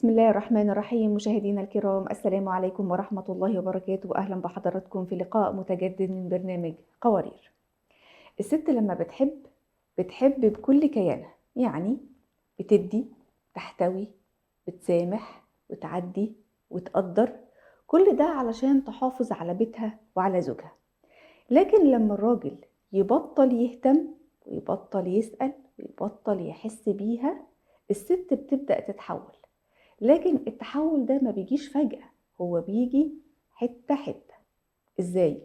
بسم الله الرحمن الرحيم. مشاهدينا الكرام، السلام عليكم ورحمة الله وبركاته، وأهلا بحضراتكم في لقاء متجدد من برنامج قوارير. الست لما بتحب بتحب بكل كيانها، يعني بتدي، تحتوي، بتسامح وتعدي وتقدر، كل ده علشان تحافظ على بيتها وعلى زوجها. لكن لما الراجل يبطل يهتم ويبطل يسأل ويبطل يحس بيها، الست بتبدأ تتحول. لكن التحول ده ما بيجيش فجأة، هو بيجي حتة حتة. ازاي؟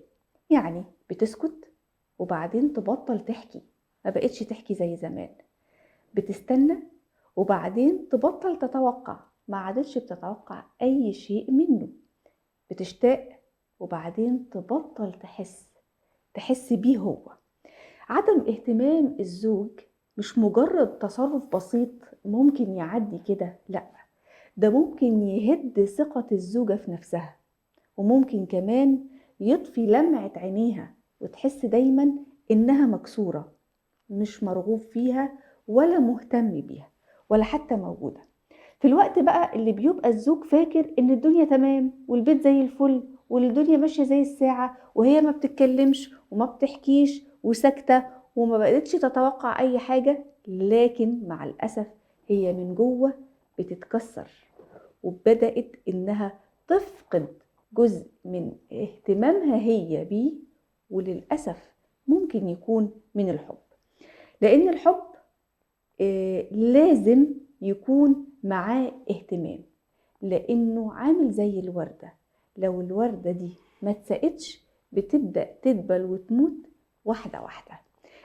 يعني بتسكت وبعدين تبطل تحكي، ما بقتش تحكي زي زمان، بتستنى وبعدين تبطل تتوقع، ما عادتش بتتوقع أي شيء منه، بتشتاق وبعدين تبطل تحس بيه هو. عدم اهتمام الزوج مش مجرد تصرف بسيط ممكن يعدي كده، لأ، ده ممكن يهد ثقة الزوجة في نفسها، وممكن كمان يطفي لمعة عينيها وتحس دايما إنها مكسورة، مش مرغوب فيها ولا مهتم بيها ولا حتى موجودة. في الوقت بقى اللي بيبقى الزوج فاكر إن الدنيا تمام والبيت زي الفل والدنيا ماشية زي الساعة، وهي ما بتتكلمش وما بتحكيش وساكتة وما بقتش تتوقع أي حاجة، لكن مع الأسف هي من جوه بتتكسر، وبدأت إنها تفقد جزء من اهتمامها هي بيه، وللأسف ممكن يكون من الحب، لأن الحب لازم يكون معاه اهتمام، لأنه عامل زي الوردة، لو الوردة دي ما اتسقتش بتبدأ تدبل وتموت واحدة واحدة.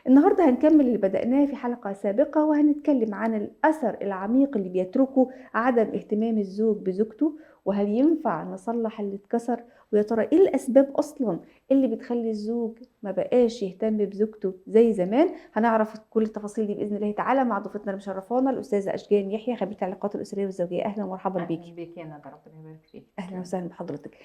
النهاردة هنكمل اللي بدأناه في حلقة سابقة، وهنتكلم عن الأثر العميق اللي بيتركه عدم اهتمام الزوج بزوجته، وهل ينفع نصلح اللي اتكسر، ويا ترى ايه الأسباب أصلا اللي بتخلي الزوج ما بقاش يهتم بزوجته زي زمان. هنعرف كل التفاصيل دي بإذن الله تعالى مع ضيفتنا المشرفانا الأستاذة أشجان يحيى، خبيرة العلاقات الأسرية والزوجية. أهلا ومرحبا بيكي. أهلا بيكي يا ندى، ربنا يبارك فيك. أهلا وسهلا بحضرتك.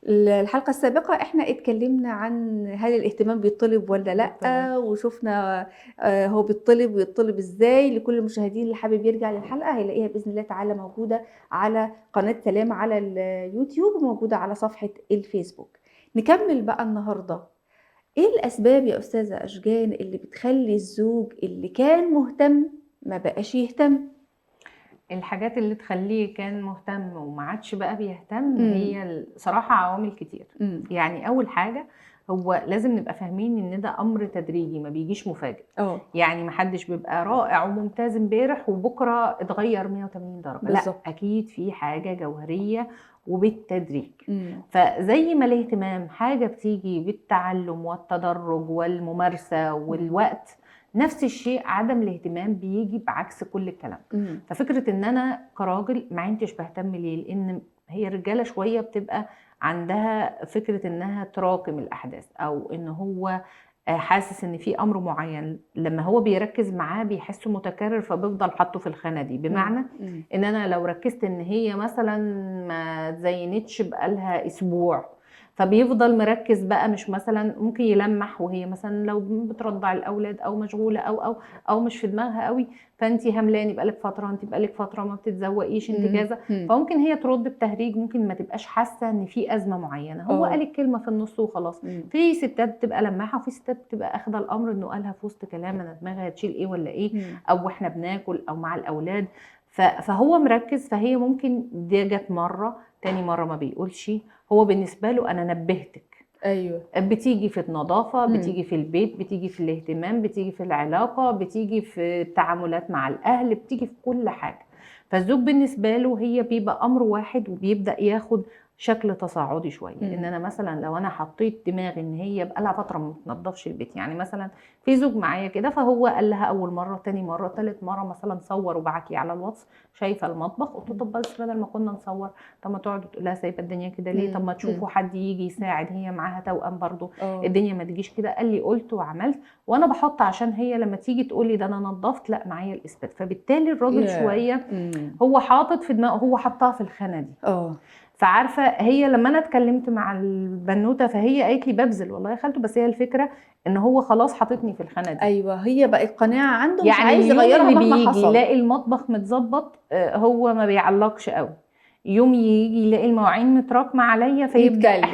الحلقة السابقة احنا اتكلمنا عن هل الاهتمام بيطلب ولا لأ، وشفنا هو بيطلب ويطلب ازاي. لكل المشاهدين اللي حابب يرجع للحلقة هيلاقيها بإذن الله تعالى موجودة على قناة سلام على اليوتيوب وموجودة على صفحة الفيسبوك. نكمل بقى النهاردة، ايه الأسباب يا أستاذة أشجان اللي بتخلي الزوج اللي كان مهتم ما بقاش يهتم؟ الحاجات اللي تخليه كان مهتم وما عادش بقى بيهتم هي صراحة عوامل كتير. يعني أول حاجة هو لازم نبقى فاهمين إن ده أمر تدريجي، ما بيجيش مفاجئ. يعني ما حدش بيبقى رائع وممتاز امبارح وبكرة اتغير 180 درجة. بالظبط. لا، أكيد في حاجة جوهرية وبالتدريج. فزي ما الاهتمام حاجة بتيجي بالتعلم والتدرج والممارسة والوقت، نفس الشيء عدم الاهتمام بيجي بعكس كل الكلام. ففكرة ان انا كراجل ما عنديش بهتم ليه، لان هي الرجالة شوية بتبقى عندها فكرة انها تراكم الاحداث، او ان هو حاسس ان في امر معين لما هو بيركز معاه بيحسه متكرر، فبيفضل حاطه في الخانة دي. بمعنى ان انا لو ركزت ان هي مثلا ما تزينتش بقالها اسبوع، فبيفضل مركز بقى، مش مثلا ممكن يلمح وهي مثلا لو بترضع الاولاد او مشغولة او او او مش في دماغها قوي، فانت هملاني بقالك فترة، انت بقالك فترة ما بتتزوقيش، انت كذا. فممكن هي ترد بتهريج، ممكن ما تبقاش حاسه ان في ازمة معينة، هو قال الكلمة في النص وخلاص. في ستات بتبقى لماحه، وفي ستات بتبقى اخده الامر انه قالها في وسط كلام، انا دماغي هتشيل ايه ولا ايه، او احنا بناكل او مع الاولاد، فهو مركز. فهي ممكن دي جت مرة، تاني مرة ما بيقولش، هو بالنسبة له انا نبهتك. ايوه، بتيجي في النظافة، بتيجي في البيت، بتيجي في الاهتمام، بتيجي في العلاقة، بتيجي في التعاملات مع الاهل، بتيجي في كل حاجة. فالزوج بالنسبة له هي بيبقى امر واحد، وبيبدا ياخد شكل تصاعدي شوية. ان انا مثلا لو انا حطيت دماغي ان هي بقالها فترة ما بتنضفش البيت، يعني مثلا في زوج معايا كده، فهو قال لها اول مرة، تاني مرة، تالت مرة مثلا صور وبعت لي على الواتس شايفه المطبخ، قلت له طب بس بدل ما كنا نصور، طب ما تقعد تقول لها سايبه الدنيا كده ليه، طب ما تشوفوا حد يجي يساعد، هي معاها توأم برضو، الدنيا ما تجيش كده. قال لي قلت وعملت، وانا بحط عشان هي لما تيجي تقول لي ده انا نظفت، لا معايا الاثبات. فبالتالي الراجل شوية هو حاطط في دماغه، هو حطها في الخانة دي. فعارفه هي لما انا اتكلمت مع البنوته فهي قالت لي ببذل والله يا خالته، بس هي الفكرة ان هو خلاص حاططني في الخانة دي. ايوه، هي بقت قناعة عنده، مش يعني عايز اليوم يغيرها اللي مهما بيجي حصل. يلاقي المطبخ متظبط هو ما بيعلقش قوي، يوم يجي يلاقي المواعين متراكمه عليا فيبدا يتكلم.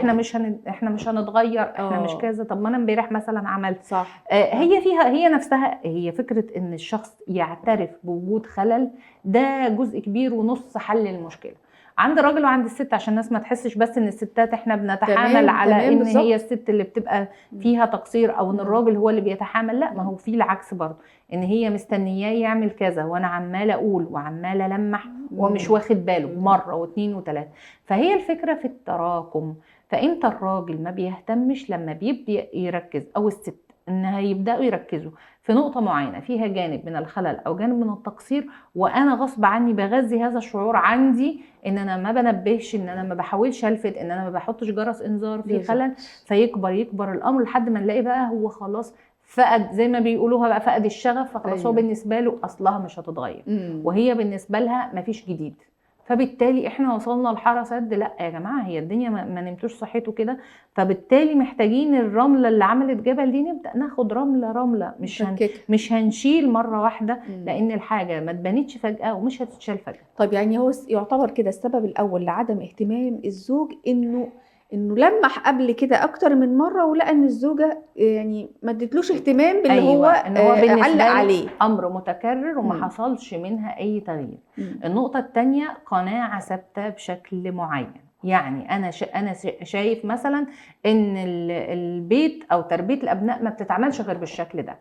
احنا مش هنتغير، احنا مش كذا، طب ما انا امبارح مثلا عملت. صح. هي فيها، هي نفسها، هي فكرة ان الشخص يعترف بوجود خلل، ده جزء كبير ونص حل المشكلة عند الراجل وعند الست، عشان الناس ما تحسش بس ان الستات احنا بنتحامل على ان هي الست اللي بتبقى فيها تقصير او ان الراجل هو اللي بيتحامل، لا، ما هو في العكس برضه، ان هي مستنياه يعمل كذا وانا عماله اقول وعماله المح ومش واخد باله مرة واثنين وثلاثة. فهي الفكرة في التراكم. فامتى الراجل ما بيهتمش؟ لما بيبدا يركز، او الست انها يبداوا يركزوا في نقطة معينة فيها جانب من الخلل او جانب من التقصير، وانا غصب عني بغذي هذا الشعور عندي ان انا ما بنبهش، ان انا ما بحاولش الفت، ان انا ما بحطش جرس انذار في خلل، فيكبر يكبر الامر لحد ما نلاقي بقى هو خلاص فقد، زي ما بيقولوها بقى، فقد الشغف، فخلاص هو بالنسبة له اصلها مش هتتغير، وهي بالنسبة لها ما فيش جديد. فبالتالي احنا وصلنا لحاره سد، لا يا جماعة هي الدنيا ما نمتوش صحيته كده، فبالتالي محتاجين الرملة اللي عملت جبل دي نبدا ناخد رملة رملة، مش هنشيل مرة واحدة، لان الحاجة ما اتبنتش فجاة ومش هتتشال فجاة. طيب يعني هو يعتبر كده السبب الاول لعدم اهتمام الزوج انه لمح قبل كده اكتر من مرة ولقى ان الزوجة يعني ما ادتلوش اهتمام باللي هو إن هو بالنسبة علق له عليه، امر متكرر وما حصلش منها اي تغيير. النقطة الثانية قناعة ثابتة بشكل معين، يعني انا شايف مثلا ان البيت او تربيه الابناء ما بتتعملش غير بالشكل ده،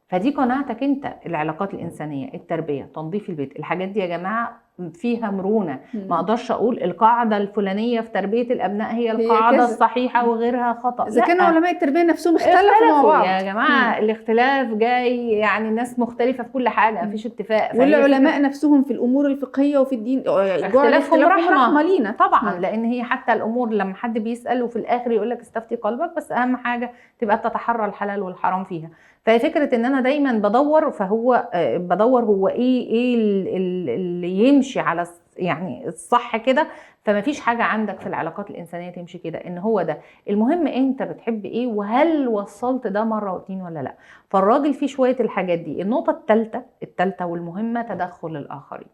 فدي قناعتك انت. العلاقات الانسانية، التربية، تنظيف البيت، الحاجات دي يا جماعة فيها مرونة، ما اقدرش اقول القاعدة الفلانية في تربيه الابناء هي القاعدة الصحيحة وغيرها خطا. اذا كانوا علماء التربية نفسهم اختلفوا مع بعض يا جماعة. الاختلاف جاي، يعني الناس مختلفة في كل حاجة، مفيش اتفاق. والعلماء نفسهم في الامور الفقهية وفي الدين اختلافهم رحمه لينا طبعا، لان هي حتى الامور لما حد بيسال وفي الاخر يقول لك استفتي قلبك، بس اهم حاجة تبقى تتحرى الحلال والحرام فيها. فهي فكرة ان انا دايما بدور، فهو بدور هو ايه اللي يمشي على يعني الصح كده. فما فيش حاجة عندك في العلاقات الانسانية تمشي كده، ان هو ده المهم، انت بتحب ايه وهل وصلت ده مرة واتنين ولا لا. فالراجل فيه شوية الحاجات دي. النقطة الثالثة والمهمه، تدخل الاخرين،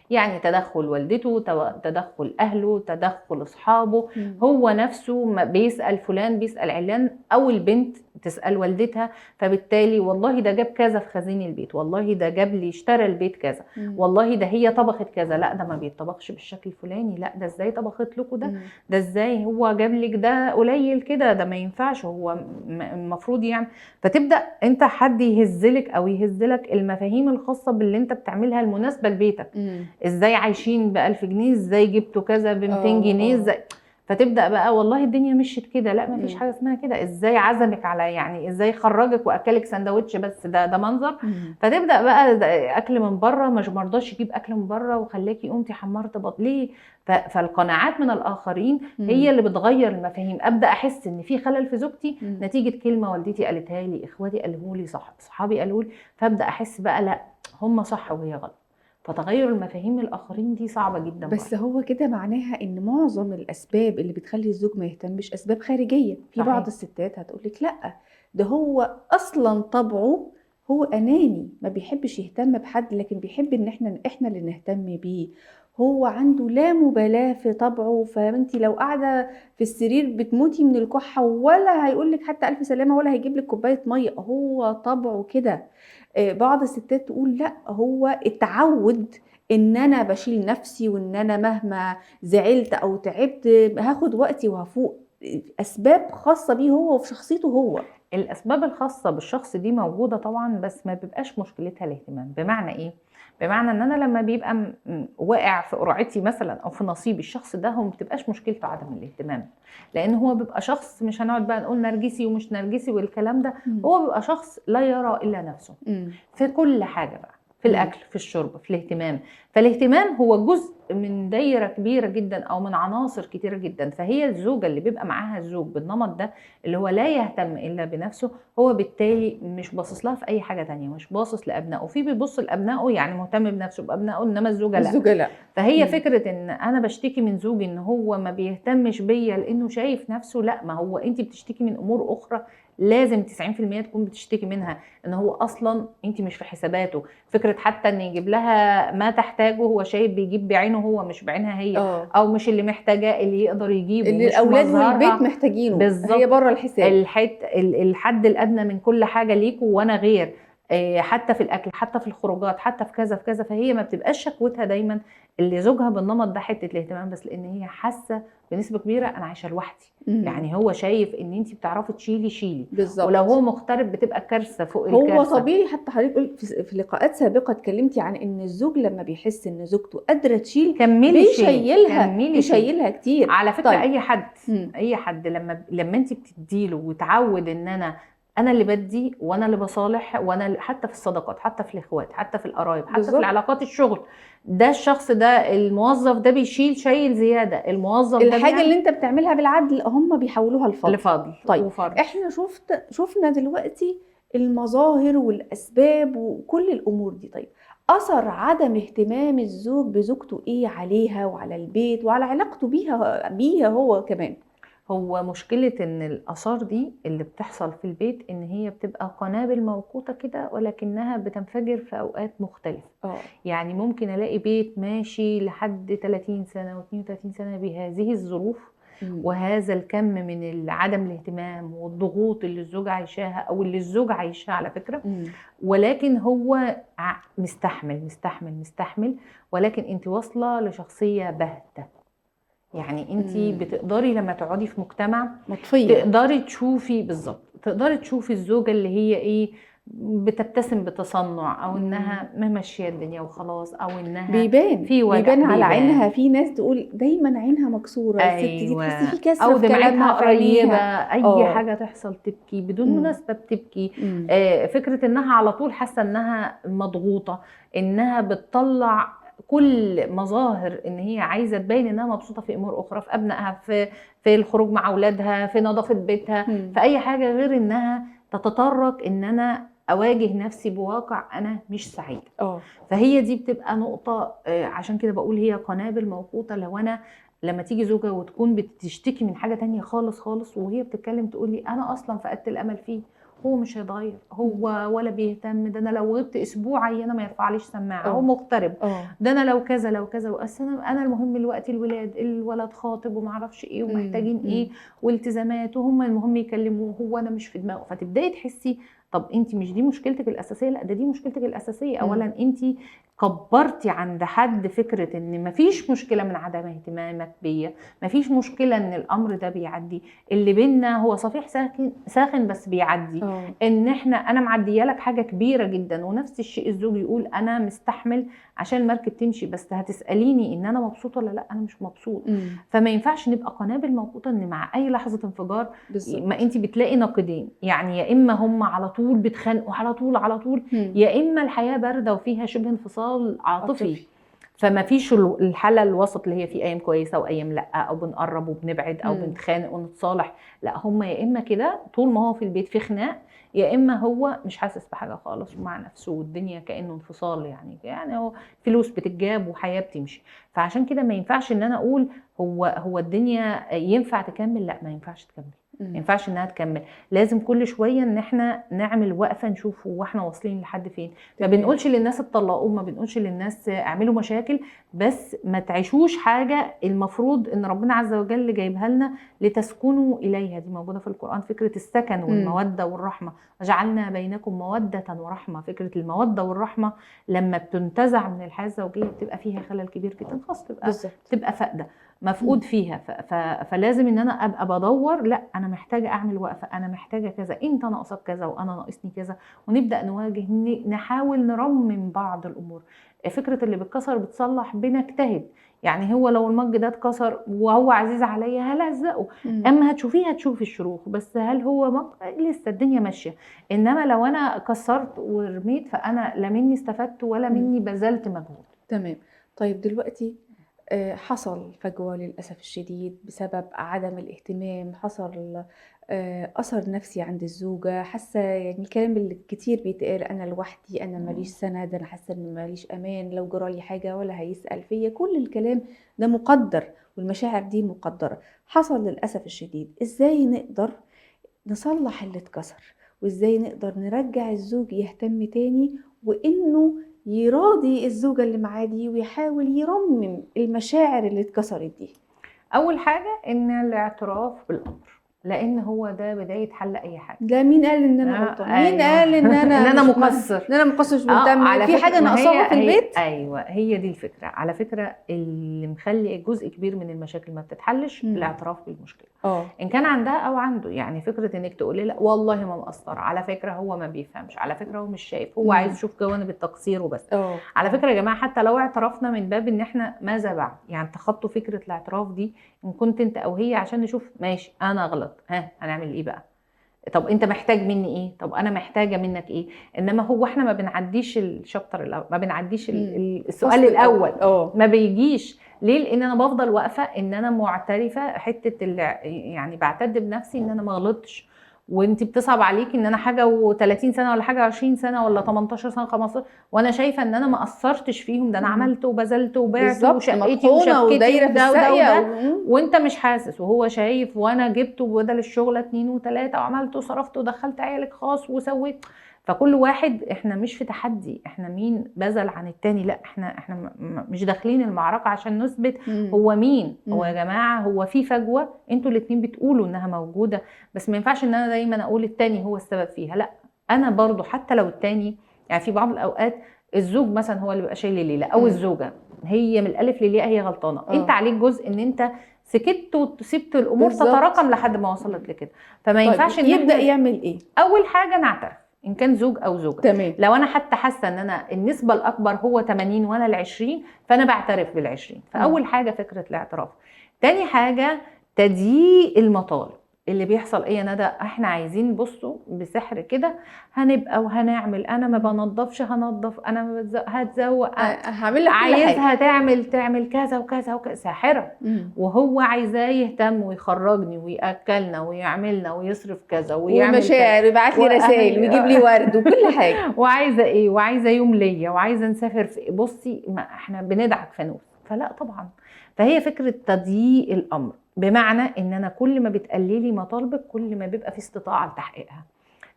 يعني تدخل والدته، تدخل اهله، تدخل اصحابه، هو نفسه بيسال فلان، بيسال علان، او البنت تسال والدتها، فبالتالي والله ده جاب كذا في خزين البيت، والله ده جاب لي اشترى البيت كذا، والله ده هي طبخت كذا، لا ده ما بيتطبخش بالشكل الفلاني، لا ده ازاي طبخت لكم ده، ده ازاي هو جاب لك ده قليل كده، ده ما ينفعش، هو المفروض يعني. فتبدا انت حد يهزلك او يهزلك المفاهيم الخاصة باللي انت بتعملها المناسبة لبيتك. ازاي عايشين ب1000 جنيه، ازاي جبتوا كذا ب200 جنيه، ازاي. فتبدا بقى والله الدنيا مشيت كده، لا ما فيش حاجة اسمها كده، ازاي عزمك على، يعني ازاي خرجك واكلك سندوتش بس، ده منظر. فتبدا بقى اكل من بره، مش مرضاش يجيب اكل من بره وخلاكي قمتي حمرت بط ليه. فالقناعات من الاخرين هي اللي بتغير المفاهيم. ابدا احس ان في خلل في زوجتي نتيجة كلمة والدتي قالتها لي، اخواتي قالوه لي، صحابي قالوه لي، فابدا احس بقى لا هم صح وهي غلط. فتغير المفاهيم الآخرين دي صعبة جدا. بس هو كده معناها إن معظم الأسباب اللي بتخلي الزوج ما يهتمش أسباب خارجية. في صحيح. بعض الستات هتقولك لأ ده هو أصلا طبعه هو أناني، ما بيحبش يهتم بحد، لكن بيحب إن إحنا اللي نهتم بيه. هو عنده لا مبالاة في طبعه، فأنتي لو قاعدة في السرير بتموتي من الكحة ولا هيقولك حتى ألف سلامة ولا هيجيب لك كوباية مية، هو طبعه كده. بعض الستات تقول لا هو اتعود ان انا بشيل نفسي، وان انا مهما زعلت او تعبت هاخد وقتي وهفوق. اسباب خاصة بيه هو وفي شخصيته هو. الاسباب الخاصة بالشخص دي موجودة طبعا، بس ما بيبقاش مشكلتها الاهتمام. بمعنى ايه؟ بمعنى ان انا لما بيبقى واقع في قرعتي مثلا او في نصيبي الشخص ده، هو ما بتبقاش مشكلته عدم الاهتمام، لان هو بيبقى شخص مش هنقعد بقى نقول نرجسي ومش نرجسي والكلام ده، هو بيبقى شخص لا يرى الا نفسه في كل حاجة بقى، في الاكل، في الشرب، في الاهتمام. فالاهتمام هو جزء من دايرة كبيرة جدا او من عناصر كتيرة جدا. فهي الزوجة اللي بيبقى معاها الزوج بالنمط ده اللي هو لا يهتم الا بنفسه، هو بالتالي مش باصص لها في اي حاجة تانية، مش باصص لابنائه. في بيبص لابنائه يعني مهتم بنفسه بابنائه، انما الزوجة لا. الزوجة لا. فهي فكرة ان انا بشتكي من زوجي ان هو ما بيهتمش بيا لانه شايف نفسه، لا، ما هو انت بتشتكي من امور اخرى لازم 90% تكون بتشتكي منها، ان هو اصلا انت مش في حساباته. فكرة حتى ان يجيب لها ما تحتاجه، هو شايف بيجيب بعينه هو مش بعينها هي. او مش اللي محتاجاه اللي يقدر يجيبه، اللي الاولاد والبيت محتاجينه بالظبط، هي بره الحساب. الحد الادنى من كل حاجة ليكوا وانا غير، حتى في الاكل، حتى في الخروجات، حتى في كذا في كذا. فهي ما بتبقاش شكوتها دايما اللي زوجها بالنمط ده حتة الاهتمام بس، لان هي حاسه بنسبة كبيرة انا عايشه لوحدي. يعني هو شايف ان انت بتعرفي تشيلي شيلي بالظبط، ولو هو مغترب بتبقى كارثة فوق الكارثة. هو طبيعي. حتى حضرتك قلت في لقاءات سابقه اتكلمتي عن ان الزوج لما بيحس ان زوجته قادرة تشيل كملي، بيشيلها كتير على فكرة. طيب. اي حد اي حد لما انت بتديله وتعود ان انا اللي بدي وانا اللي بصالح وانا اللي، حتى في الصداقات، حتى في الاخوات، حتى في القرايب، حتى بالزبط. في العلاقات الشغل، ده الشخص ده الموظف ده بيشيل شايل زيادة، الموظف ده الحاجة اللي انت بتعملها بالعدل هم بيحولوها لفضل. طيب وفرض. احنا شفنا دلوقتي المظاهر والاسباب وكل الامور دي. طيب اثر عدم اهتمام الزوج بزوجته ايه عليها وعلى البيت وعلى علاقته بيها هو كمان؟ هو مشكلة ان الآثار دي اللي بتحصل في البيت ان هي بتبقى قنابل موقوتة كده، ولكنها بتنفجر في اوقات مختلفة. يعني ممكن الاقي بيت ماشي لحد 30 سنة و32 سنة بهذه الظروف وهذا الكم من عدم الاهتمام والضغوط اللي الزوج عايشاها او اللي الزوج عايشها على فكرة، ولكن هو مستحمل مستحمل مستحمل، ولكن انت واصلة لشخصية باهتة. يعني انت بتقدري لما تقعدي في مجتمع مطفيه تقدري تشوفي بالظبط، تقدري تشوفي الزوجة اللي هي ايه بتبتسم بتصنع، او انها ممشيه الدنيا وخلاص، او انها بيبان في وجع، بيبان على عينها. في ناس تقول دايما عينها مكسورة. أيوة. الست دي تحسي في كسره او في دمعتها كلامها، في قريبه، عينيها. اي حاجة تحصل تبكي بدون مناسبة بتبكي. فكرة انها على طول حاسه انها مضغوطه، انها بتطلع كل مظاهر ان هي عايزه تبين انها مبسوطة في امور اخرى، في ابنائها، في الخروج مع اولادها، في نظافة بيتها، في اي حاجة غير انها تتطرق ان انا اواجه نفسي بواقع انا مش سعيدة. فهي دي بتبقى نقطة. عشان كده بقول هي قنابل موقوته. لو انا لما تيجي زوجه وتكون بتشتكي من حاجة تانية خالص خالص، وهي بتتكلم تقول لي انا اصلا فقدت الامل فيه، هو مش هيتغير، هو ولا بيهتم، ده انا لو غبت اسبوع عيانه ما يرفعليش سماعه، هو مغترب، ده انا لو كذا لو كذا، بس انا المهم دلوقتي الولاد، الولد خاطب وما اعرفش ايه ومحتاجين ايه والتزامات، وهم المهم يكلموه، هو انا مش في دماغه. فتبداي تحسي طب انت مش دي مشكلتك الاساسية، لا ده دي مشكلتك الاساسية. اولا انت كبرتي عند حد فكرة ان مفيش مشكلة من عدم اهتمامك بيا، مفيش مشكلة ان الامر ده بيعدي، اللي بينا هو صفيح ساخن بس بيعدي، ان احنا انا معدية لك حاجة كبيرة جدا. ونفس الشيء الزوج يقول انا مستحمل عشان المركب تمشي، بس هتساليني ان انا مبسوطة ولا لا، انا مش مبسوط. فما ينفعش نبقى قنابل موقوته ان مع اي لحظة انفجار ما انت بتلاقي نقيضين، يعني يا اما هم على طول بيتخانقوا على طول على طول، يا اما الحياة باردة وفيها شبه انفصال عاطفي، فما فيش الحالة الوسط اللي هي في ايام كويسة وايام لا، او بنقرب وبنبعد، او بنتخانق ونتصالح. لا، هم يا اما كده طول ما هو في البيت في خناق، يا اما هو مش حاسس بحاجة خالص ومع نفسه والدنيا كانه انفصال، يعني هو فلوس بتتجاب وحياه بتمشي. فعشان كده ما ينفعش ان انا اقول هو الدنيا ينفع تكمل، لا ما ينفعش تكمل، ما ينفعش انها تكمل. لازم كل شوية ان احنا نعمل وقفه نشوف هو احنا واصلين لحد فين. ما بنقولش للناس اتطلقوا، ما بنقولش للناس اعملوا مشاكل، بس ما تعيشوش حاجة المفروض ان ربنا عز وجل جايبها لنا لتسكنوا اليها، دي موجودة في القران، فكرة السكن والمودة والرحمة، جعلنا بينكم موده ورحمة. فكرة المودة والرحمة لما بتنتزع من الحياة الزوجية بتبقى فيها خلل كبير جدا، خلاص تبقى فاقده، مفقود فيها. فلازم ان انا ابقى بدور، لا انا محتاجه اعمل وقفه، انا محتاجه كذا، انت ناقصك كذا وانا ناقصني كذا، ونبدا نواجه، نحاول نرمم بعض الامور. فكرة اللي بتكسر بتصلح، بنجتهد. يعني هو لو المج ده اتكسر وهو عزيز عليا هلزقه، اما هتشوفيه هتشوفي الشروخ، بس هل هو مج؟ لسه الدنيا ماشية. انما لو انا كسرت ورميت فانا لا مني استفدت ولا مني بذلت مجهود. تمام. طيب دلوقتي حصل فجوة للأسف الشديد بسبب عدم الاهتمام، حصل أثر نفسي عند الزوجة، حاسة يعني الكلام اللي كتير بيتقال، أنا لوحدي، أنا ماليش سند، أنا حاسة إن ماليش أمان، لو جرالي حاجة ولا هيسأل فيا، كل الكلام ده مقدر والمشاعر دي مقدرة. حصل للأسف الشديد، إزاي نقدر نصلح اللي اتكسر؟ وإزاي نقدر نرجع الزوج يهتم تاني وإنه يراضي الزوجة اللي معاه دي ويحاول يرمم المشاعر اللي اتكسرت دي؟ أول حاجة إن الاعتراف بالأمر، لأن هو ده بداية حل أي حاجة. لا، مين قال إن أنا غلطان؟ مين قال إن أنا إن أنا مقصر؟ إن أنا مقصر، مش مهتم، في حاجة ناقصاها في البيت؟ أيوه، هي دي الفكرة. على فكرة اللي مخلي جزء كبير من المشاكل ما بتتحلش الاعتراف بالمشكلة، إن كان عندها أو عنده. يعني فكرة إنك تقولي لا والله ما مقصر، على فكرة هو ما بيفهمش، على فكرة هو مش شايف، هو عايز يشوف جوانب التقصير وبس. على فكرة يا جماعة، حتى لو اعترفنا من باب إن إحنا ماذا بعد، يعني تخطوا فكرة الاعتراف دي إن كنت أنت أو هي، عشان نشوف ماشي أنا غلط، ها هنعمل ايه بقى؟ طب انت محتاج مني ايه؟ طب انا محتاجه منك ايه؟ انما هو احنا ما بنعديش الشابتر الاول، ما بنعديش السؤال الاول، ما بيجيش. ليه؟ لان انا بفضل واقفة ان انا معترفة، حتة يعني بعتد بنفسي ان انا ما غلطتش، وانت بتصعب عليكي ان انا حاجة و30 سنة ولا حاجة 20 سنة ولا 18 سنة 15، وانا شايفه ان انا ما قصرتش فيهم، ده انا عملت وبذلت وبعت وشقيتي وشبكتي وده وده وده، وانت مش حاسس وهو شايف، وانا جبت بدل الشغلة 2 و3 وعملت وصرفت ودخلت عيالك خاص وسويت. فكل واحد، احنا مش في تحدي احنا مين بذل عن التاني، لا احنا مش داخلين المعركة عشان نثبت هو مين. هو يا جماعة هو في فجوة انتوا الاتنين بتقولوا انها موجودة، بس ما ينفعش ان انا دايما اقول التاني هو السبب فيها، لا انا برضو حتى لو التاني، يعني في بعض الاوقات الزوج مثلا هو اللي بيبقى شايل الليلة او الزوجة هي من الالف للياء هي غلطانة، انت عليك جزء ان انت سكت وسبت الامور تتراكم لحد ما وصلت لكده. فما ينفعش ان يبدا يعمل ايه؟ اول حاجة نعترف ان كان زوج او زوجه. تمام. لو انا حتى حاسه ان انا النسبة الاكبر هو 80 وانا ال20، فانا بعترف بال20. فاول حاجة فكرة الاعتراف. تاني حاجة تضييق المطالب. اللي بيحصل ايه يا ندى؟ احنا عايزين بصوا بسحر كده هنبقى وهنعمل، انا ما بنضفش هنضف، انا ما هتزوق، هعمل لك، عايزها تعمل كذا وكذا وكذا، ساحرة. وهو عايزاه يهتم ويخرجني وياكلنا ويعملنا ويصرف كذا ويعمل ومشاعر، ويبعت لي رسائل ويجيب لي ورد وكل حاجة، وعايزه ايه، وعايزه يوم ليا، وعايزه نسافر في، بصي ما احنا بندعك فانوس. فلا طبعا. فهي فكرة تضييق الامر، بمعنى ان انا كل ما بتقللي مطالبك كل ما بيبقى في استطاعه لتحقيقها.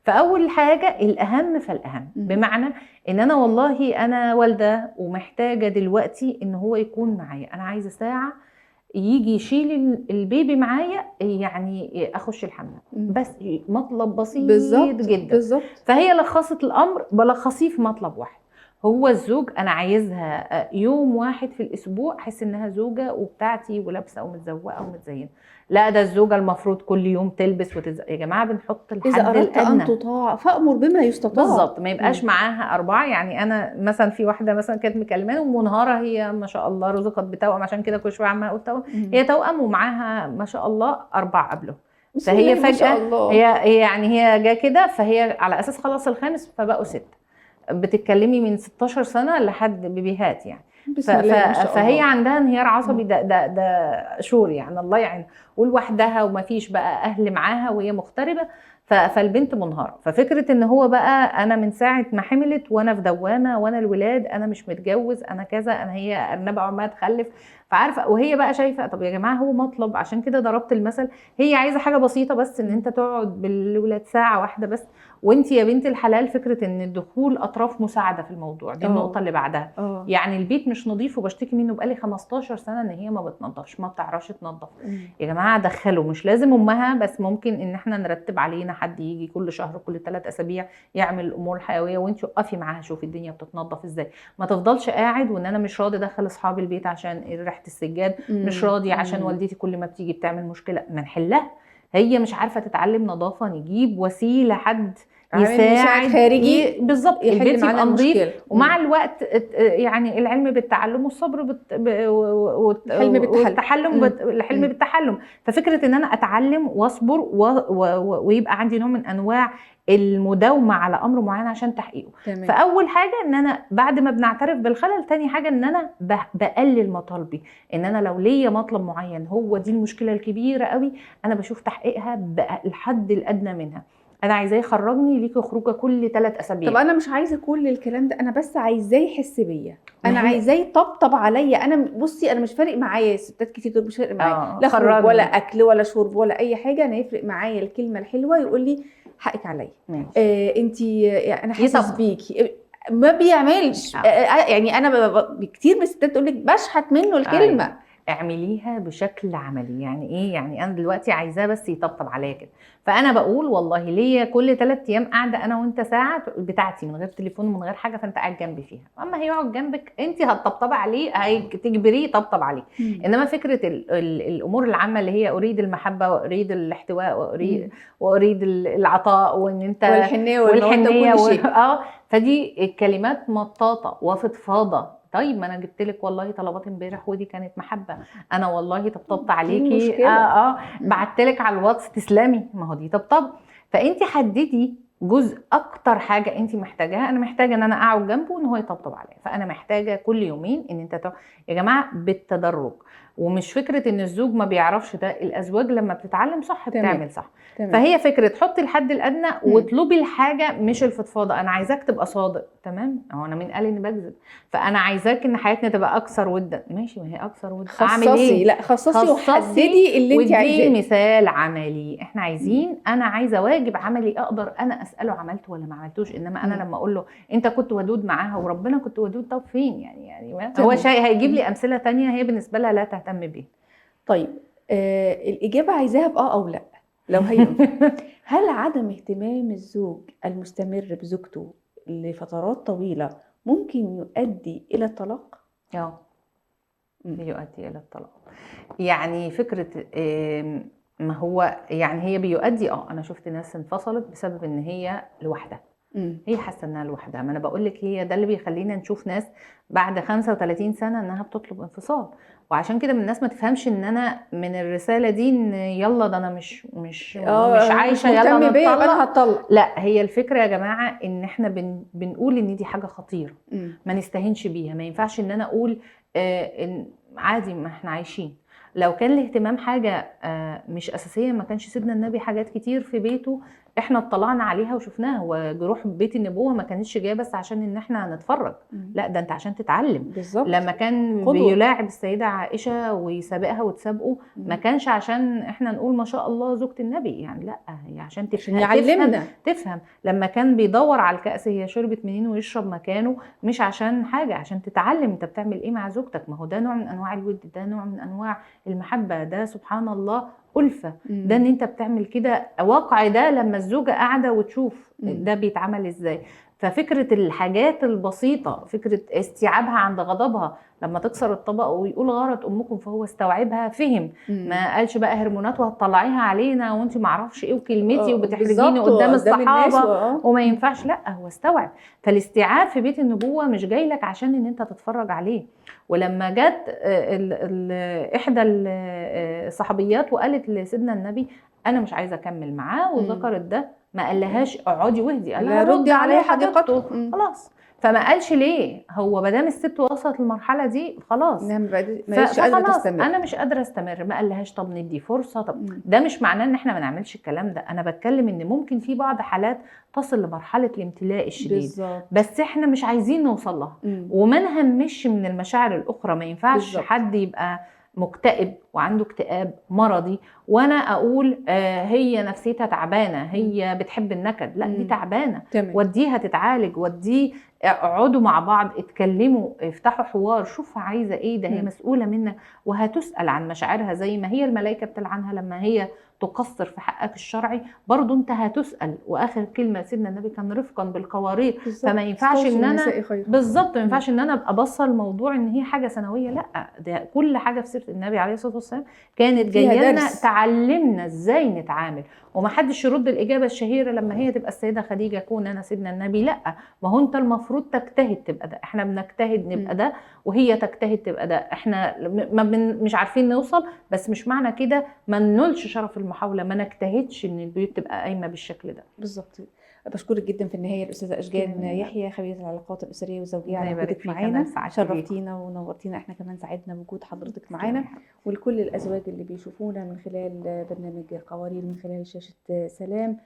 فاول حاجة الاهم فالاهم، بمعنى ان انا والله انا والده ومحتاجة دلوقتي ان هو يكون معايا، انا عايزه ساعة يجي يشيل البيبي معايا، يعني اخش الحمام، بس مطلب بسيط بالزبط جدا. بالظبط. فهي لخصت الامر بلخصيه في مطلب واحد، هو الزوج انا عايزها يوم واحد في الاسبوع احس انها زوجه وبتاعتي ولابسه ومتزوقه ومتزينه. لا ده الزوجة المفروض كل يوم تلبس وتزق. يا جماعة بنحط الحد اذا اردت الادنى. ان تطاع فامر بما يستطاع. بالظبط، ما يبقاش معاها 4. يعني انا مثلا في واحدة مثلا كانت مكلماني ومنهاره، هي ما شاء الله رزقت بتوأم، عشان كده كل شوية عماله اقول توأم، هي توأم ومعاها ما شاء الله 4 قبله. فهي فجاة هي يعني هي جا كده، فهي على اساس خلاص الخامس فبقوا 6. بتتكلمي من 16 سنة لحد بيبيهات يعني. فهي عندها انهيار عصبي، ده ده ده شور يعني، الله يعين، ولوحدها وما فيش بقى اهل معاها وهي مغتربه، فالبنت منهاره. ففكره ان هو بقى انا من ساعة ما حملت وانا في دوامه، وانا الولاد، انا مش متجوز، انا كذا، انا هي ارنبه عماله تخلف، فعارفه. وهي بقى شايفه طب يا جماعة هو مطلب، عشان كده ضربت المثل، هي عايزه حاجة بسيطة بس ان انت تقعد بالولاد ساعة واحدة بس، وانت يا بنت الحلال. فكرة ان دخول اطراف مساعدة في الموضوع دي النقطة اللي بعدها. يعني البيت مش نظيف وبشتكي منه بقالي 15 سنة ان هي ما بتنظفش، ما بتعرفش تنظف. يا جماعة دخلوا، مش لازم امها، بس ممكن ان احنا نرتب علينا حد يجي كل شهر كل 3 اسابيع يعمل الامور الحيوية، وانت وقفي معاها شوفي الدنيا بتتنظف ازاي. ما تفضلش قاعد وان انا مش راضي ادخل اصحابي البيت عشان ريحه السجاد، مش راضي عشان والدتي كل ما بتيجي بتعمل مشكلة. ما نحلها، هي مش عارفه تتعلم نظافة، نجيب وسيلة حد يساعد خارجي بالظبط، البيت يبقى نظيف. ومع الوقت يعني العلم بالتعلم والصبر والتحلم، الحلم بالتحلم. ففكره ان انا اتعلم واصبر ويبقى عندي نوع من انواع المداومة على امر معين عشان تحقيقه. تمام. فاول حاجة ان انا بعد ما بنعترف بالخلل، تاني حاجة ان انا بقلل مطالبي. ان انا لو ليا مطلب معين هو دي المشكلة الكبيرة قوي، انا بشوف تحقيقها بالحد الادنى منها. انا عايزاه يخرجني ليكي خروجه كل 3 اسابيع. طب انا مش عايزه كل الكلام ده، انا بس عايزاه يحس بيا، انا عايزاه يطبطب عليا. انا بصي انا مش فارق معايا، ستات كتير تقول مش فارق معايا لا خروج ولا اكل ولا شرب ولا اي حاجة، انا يفرق معايا الكلمة الحلوة، يقول لي حقك عليا، انتي انا حاسس بيكي. ما بيعملش. يعني انا كتير من الستات تقول لك بشحت منه الكلمة. اعمليها بشكل عملي. يعني ايه؟ يعني انا دلوقتي عايزاه بس يطبطب عليا كده، فانا بقول والله ليا كل 3 ايام قاعدة انا وانت ساعة بتاعتي من غير تليفون ومن غير حاجة، فانت قاعد جنبي فيها. اما هيقعد جنبك انت هتطبطبي عليه، هتجبريه يطبطب عليه. انما فكرة الامور العامة اللي هي اريد المحبة واريد الاحتواء واريد العطاء وان انت والحنيه والحنيه وكل شيء، فدي الكلمات مطاطه وفضفاضه. طيب ما انا جبت لك والله طلبات امبارح ودي كانت محبة، انا والله طبطبت عليكي، بعت لك على الواتس تسلمي، ما هو دي طبطب. فانت حددي جزء اكتر حاجة انت محتاجاها. انا محتاجه ان انا اقعد جنبه وان هو يطبطب عليا، فانا محتاجه كل يومين ان انت يا جماعة بالتدرج. ومش فكرة ان الزوج ما بيعرفش ده، الازواج لما بتتعلم صح بتعمل صح. تمام. فهي فكرة حطي الحد الادنى واطلبي الحاجة، مش الفضفاضه. انا عايزاك تبقى صادق، تمام، هو انا مين قال اني بكذب؟ فانا عايزاك ان حياتنا تبقى اكثر ودا، ماشي، ما هي اكثر ودا. اعمل ايه؟ لا خصصي وحددي اللي انت عايزاه. ودي مثال عملي، احنا عايزين، انا عايزه واجب عملي اقدر انا اساله عملته ولا ما عملتوش. انما انا لما اقول له انت كنت ودود معاها وربنا كنت ودود، طب فين يعني هو شيء هيجيب لي امثلة ثانية هي بالنسبة لها لا تهتم بيه. طيب الاجابة عايزاها باه او لا لو هينفع. هل عدم اهتمام الزوج المستمر بزوجته لفترات طويلة ممكن يؤدي الى الطلاق؟ يؤدي الى الطلاق. يعني فكرة ما هو يعني هي بيؤدي. انا شفت ناس انفصلت بسبب ان هي لوحدها، هي حاسه انها لوحدها. ما انا بقول لك هي ده اللي بيخلينا نشوف ناس بعد 35 سنة انها بتطلب انفصال. وعشان كده من الناس ما تفهمش ان انا من الرسالة دي ان يلا ده انا مش مش مش عايشه، يلا انا هطلق. لا، هي الفكرة يا جماعة ان احنا بنقول ان دي حاجة خطيرة، ما نستهينش بيها. ما ينفعش ان انا اقول إن عادي ما احنا عايشين. لو كان الاهتمام حاجة مش اساسية ما كانش سيدنا النبي حاجات كتير في بيته احنا اطلعنا عليها وشفناها. وجروح بيت النبوة ما كانتش جاية بس عشان ان احنا نتفرج، لا ده انت عشان تتعلم. بالظبط. لما كان بيلاعب السيدة عائشة ويسابقها وتسابقه، ما كانش عشان احنا نقول ما شاء الله زوجة النبي يعني، لا هي عشان تفهم، يعلمنا تفهم. لما كان بيدور على الكأس هي شربت منين ويشرب مكانه، مش عشان حاجة، عشان تتعلم انت بتعمل ايه مع زوجتك. ما هو ده نوع من انواع الود، ده نوع من انواع المحبة، ده سبحان الله ألفة. ده ان انت بتعمل كده واقع. ده لما الزوجة قاعدة وتشوف ده بيتعمل ازاي. ففكرة الحاجات البسيطة، فكرة استيعابها عند غضبها، لما تكسر الطبق ويقول غارت امكم فهو استوعبها، فهم. ما قالش بقى هرمونات وهتطلعيها علينا وانت ما اعرفش ايه وكلمتي وبتحرجيني قدام الصحابة وما ينفعش، لا هو استوعب. فالاستيعاب في بيت النبوة مش جاي لك عشان ان انت تتفرج عليه. ولما جت احدى الصحابيات وقالت لسيدنا النبي انا مش عايزه اكمل معاه وذكرت ده، ما قالهاش اقعدي واهدي، قال لها ردي عليه حديقته خلاص. فما قالش ليه، هو ما دام الست وصلت للمرحلة دي خلاص مش قادرة تستمر، انا مش قادرة استمر. ما قالهاش طب ندي فرصة. طب ده مش معناه ان احنا ما نعملش الكلام ده، انا بتكلم ان ممكن في بعض حالات تصل لمرحلة الامتلاء الشديد. بالزبط. بس احنا مش عايزين نوصل لها، وما نهمش من المشاعر الاخرى. ما ينفعش بالزبط. حد يبقى مكتئب وعنده اكتئاب مرضي وانا اقول هي نفسيتها تعبانة، هي بتحب النكد، لا دي تعبانة، وديها تتعالج، وديه اقعدوا مع بعض، اتكلموا، افتحوا حوار، شوف عايزه ايه، ده هي مسؤولة منك وهتسال عن مشاعرها زي ما هي الملائكة بتلعنها لما هي تقصر في حقك الشرعي برضو انت هتسأل. واخر كلمة سيدنا النبي كان رفقا بالقوارير. فما ينفعش ان انا بالظبط ما ينفعش ان انا ابقى باصة الموضوع ان هي حاجة ثانوية، لا ده كل حاجة في سيره النبي عليه الصلاة والسلام كانت جاية لنا تعلمنا ازاي نتعامل. ومحدش يرد الاجابة الشهيرة لما هي تبقى السيدة خديجة كون انا سيدنا النبي، لا ما هو انت المفروض تجتهد تبقى ده، احنا بنجتهد نبقى ده وهي تجتهد تبقى ده، احنا ما مش عارفين نوصل، بس مش معنى كده ما ننولش شرف المحاولة، ما نجتهدش ان البيوت تبقى قايمة بالشكل ده. بالظبط. بشكرك جدا في النهاية الاستاذة اشجان يحيى، خبيرة العلاقات الاسرية والزوجيه، على وجودك معانا، شرفتينا ونورتينا، احنا كمان سعدنا بوجود حضرتك معانا، ولكل الازواج اللي بيشوفونا من خلال برنامج قوارير من خلال شاشة سلام،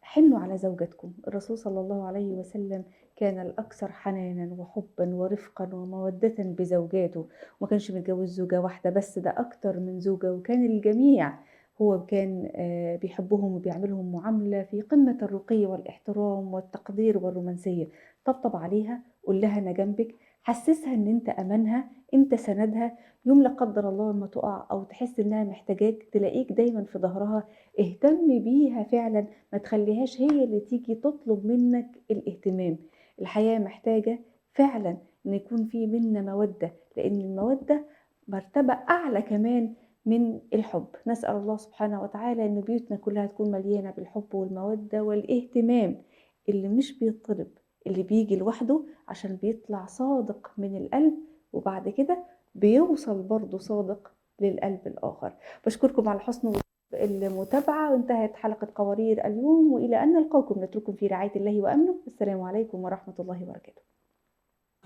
حنوا على زوجتكم. الرسول صلى الله عليه وسلم كان الأكثر حنانا وحبا ورفقا ومودة بزوجاته، وما كانش متجوز زوجة واحدة بس، ده أكتر من زوجة، وكان الجميع هو كان بيحبهم وبيعملهم معاملة في قمة الرقي والاحترام والتقدير والرومانسية. طبطب عليها، قول لها أنا جنبك، حسسها أن أنت أمانها، أنت سندها، يوم لا قدر الله لما تقع أو تحس أنها محتاجاك تلاقيك دايما في ظهرها. اهتم بيها فعلا، ما تخليهاش هي اللي تيجي تطلب منك الاهتمام. الحياة محتاجة فعلا أن يكون في منا مودة، لأن المودة مرتبة أعلى كمان من الحب. نسأل الله سبحانه وتعالى أن بيوتنا كلها تكون مليانة بالحب والمودة والاهتمام اللي مش بيطلب، اللي بيجي لوحده عشان بيطلع صادق من القلب، وبعد كده بيوصل برضه صادق للقلب الآخر. بشكركم على حسن المتابعة، وانتهت حلقة قوارير اليوم، وإلى أن نلقاكم نترككم في رعاية الله وأمنه. السلام عليكم ورحمة الله وبركاته.